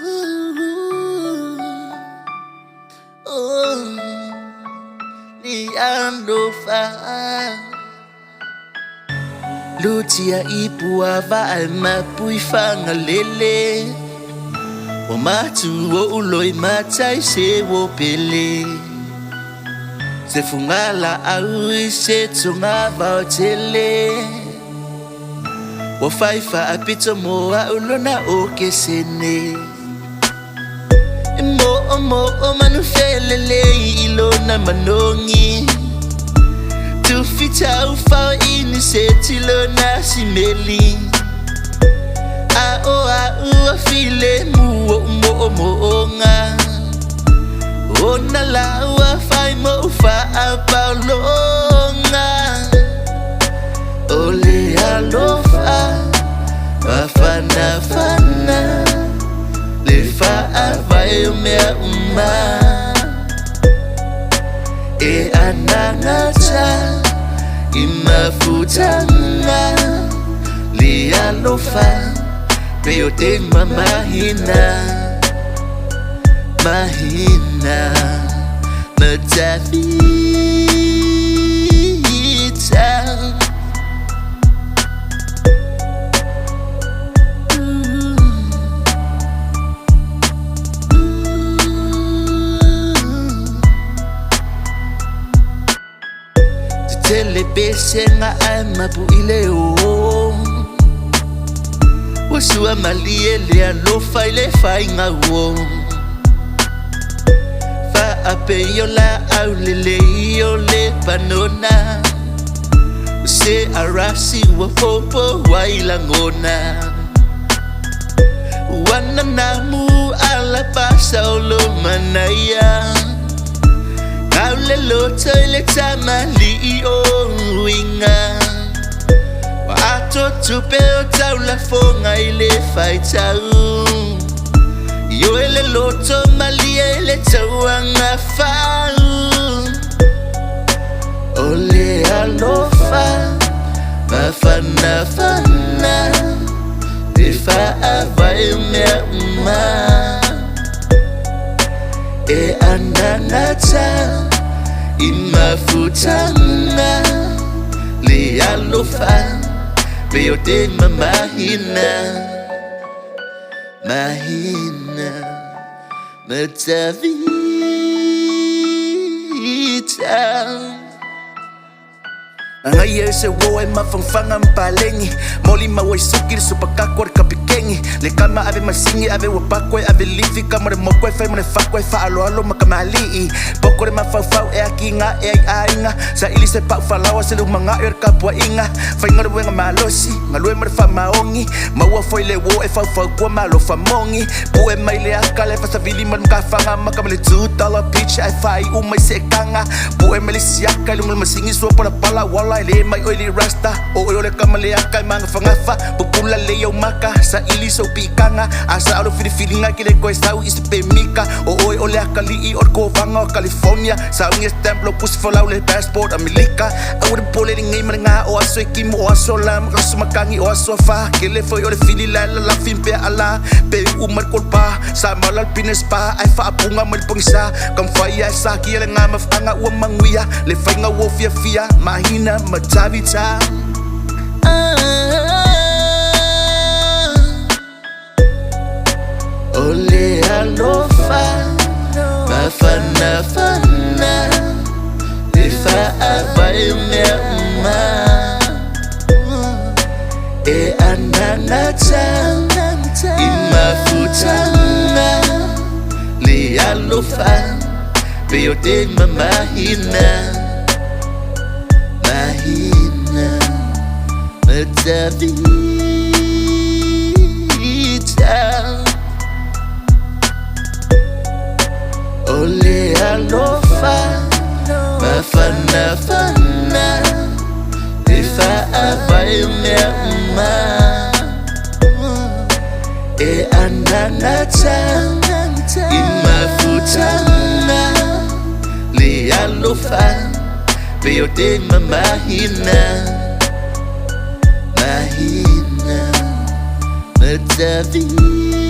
Oh, le alofa. Lutia ipu ava ai mapui whangalele. O matu o uloi matai se wo pele. Se fungala au i se tunga vao tele. O faifa a pito moa ulona o ke sene. E mo o mo o manufelele ilona manongi. Tufi tau fao ini se tilona simeli. A o a ua file mu o mo o mo o nga. O na la ua fai mo fa a paulonga. O le alofa, mafana fana. Le fa a vai o mea uma. E anangata i mafutanga. Le alofa, pe o te mamahina. Mahina, matavita. Tele pesenga ai mapu ile o. Wasua malie le alofa i le whainga o. Fa ape i o la au lele i o le panona. Se arasi ua popo wai langona. Wana namu ala pasa o lo manaia. Ngau le loto i le tamali i o uinga. Wa ato tupe o taula fonga i le whaitau. Io e le loto malia e le tauanga whau. O le alofa, mafana fana. Te whaa vai o mea uma. E anangata i mafutanga. Le alofa, pe o te mamahina. Mahina, matavita. Ngai e se wo e mafangfanga mpalengi. Moli mawa isuki le supakako le kapikengi. Le kama ave masingi ave wapako e ave lifi. Kama le moko e fai mo le fako e faaloalo ma kamali'i. Poko le mafaufau e aki ngā e ai ainga. Sa ili se pau falawa se lumanga e le kapuainga. Whainga le wenga malosi, ngalue ma le whamaongi. Maua foi le wo e faufau kua malo whamongi. Pue mai le aka le fasavili ma le mkawhanga. Maka ma le $2 bitch ai whai umai se kanga. Pue mai le siaka i lunga le masingi sua pala pala wala e le mai oi le rasta. O oi o le kama le aka e manga whangafa. Pupula le iau maka, sa ili so pikanga. Asa alo filifilinga ki le koe sau i se pe mika. O oi o le aka li'i o le kōwanga o California. Sa ungi e stamp lo pusi folau le passport Amerika. Au le pole le ngai mara ngā o aso e kimo o aso la makaso makangi o aso a wha. Ke le foi o le fili la la la fimpe ala. Pe u mar kolpa, sa mala alpine spa. Ai whaapunga mai le pongisa. Kam whai ai sa ki ele ngā mawhanga ua manguia. Le whainga ua fia fia, mahina matavita. O le alofa, mafana fana. Le whaa vai o mea uma. E anangata i mafutanga. Le alofa, pe o te mamahina. Mahina, matavita. O le alofa, mafana fana. Te whaa vai o mea uma. E anangata i mafutanga. Le alofa, pe o te mamahina. Mahina, matavita.